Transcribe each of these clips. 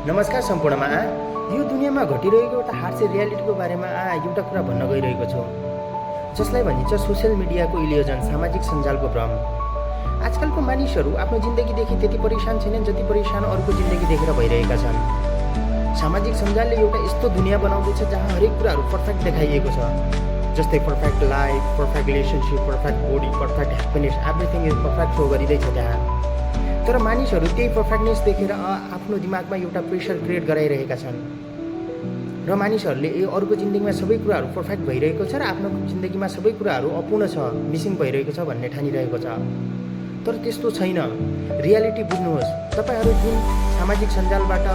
नमस्कार सम्पूर्णमा यो दुनियाँमा घटिरहेको एउटा हार्ड रियालिटीको बारेमा एउटा कुरा भन्न गइरहेको छु, जसलाई भनिन्छ सोसियल मिडियाको इल्युजन, सामाजिक सञ्जालको भ्रम। आजकलको मानिसहरू आफ्नो जिन्दगीदेखि त्यति परेशान छैनन् जति परेशान अरूको जिन्दगी देखेर भइरहेका छन्। सामाजिक सञ्जालले एउटा यस्तो दुनियाँ बनाउँदैछ जहाँ हरेक कुराहरू पर्फेक्ट देखाइएको छ, जस्तै perfect life, perfect relationship, perfect body, perfect happiness, everything is perfect show गरिँदैछ त्यहाँ। तर मानिसहरू त्यही पर्फेक्टनेस देखेर आफ्नो दिमागमा एउटा प्रेसर क्रिएट गराइरहेका छन् र मानिसहरूले अरूको जिन्दगीमा सबै कुराहरू पर्फेक्ट भइरहेको छ र आफ्नो जिन्दगीमा सबै कुराहरू अपूर्ण छ, मिसिङ भइरहेको छ भन्ने ठानिरहेको छ। तर त्यस्तो छैन। रियालिटी बुझ्नुहोस्। तपाईहरू जुन सामाजिक सञ्जालबाट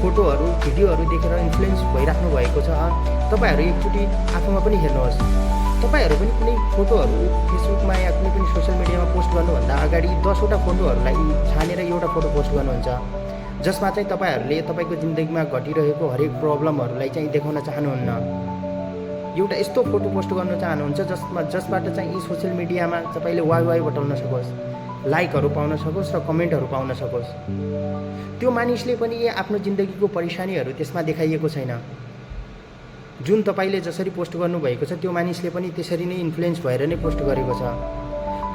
फोटोहरू, भिडियोहरू देखेर इन्फ्लुएन्स भइराख्नु भएको छ, तपाईहरू एकचोटि आफूमा पनि हेर्नुहोस्। तपाईहरू पनि कुनै फोटोहरू फेसबुकमा या कुनै पनि सोसियल मिडियामा पोस्ट गर्नुभन्दा अगाडि 10 वटा फोटोहरूलाई छानेर एउटा फोटो पोस्ट गर्नुहुन्छ, जसमा चाहिँ तपाईहरूले तपाईँको जिन्दगीमा घटिरहेको हरेक प्रब्लमहरूलाई चाहिँ देखाउन चाहनुहुन्न। एउटा यस्तो फोटो पोस्ट गर्न चाहनुहुन्छ जसबाट चाहिँ यी सोसियल मिडियामा तपाईँले वाइ बटाउन सकोस्, लाइकहरू पाउन सकोस् र कमेन्टहरू पाउन सकोस्। त्यो मानिसले पनि आफ्नो जिन्दगीको परेशानीहरू त्यसमा देखाइएको छैन। जुन तपाईँले जसरी पोस्ट गर्नुभएको छ त्यो मानिसले पनि त्यसरी नै इन्फ्लुएन्स भएर नै पोस्ट गरेको छ।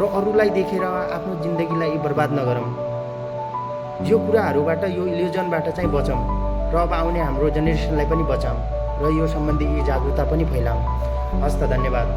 र अरूलाई देखेर आफ्नो जिन्दगीलाई बर्बाद नगरौँ। यो कुराहरूबाट, यो इल्युजनबाट चाहिँ बचौँ र अब आउने हाम्रो जेनेरेसनलाई पनि बचाऊँ र यो सम्बन्धी जागरुकता पनि फैलाऊँ। हस् त, धन्यवाद।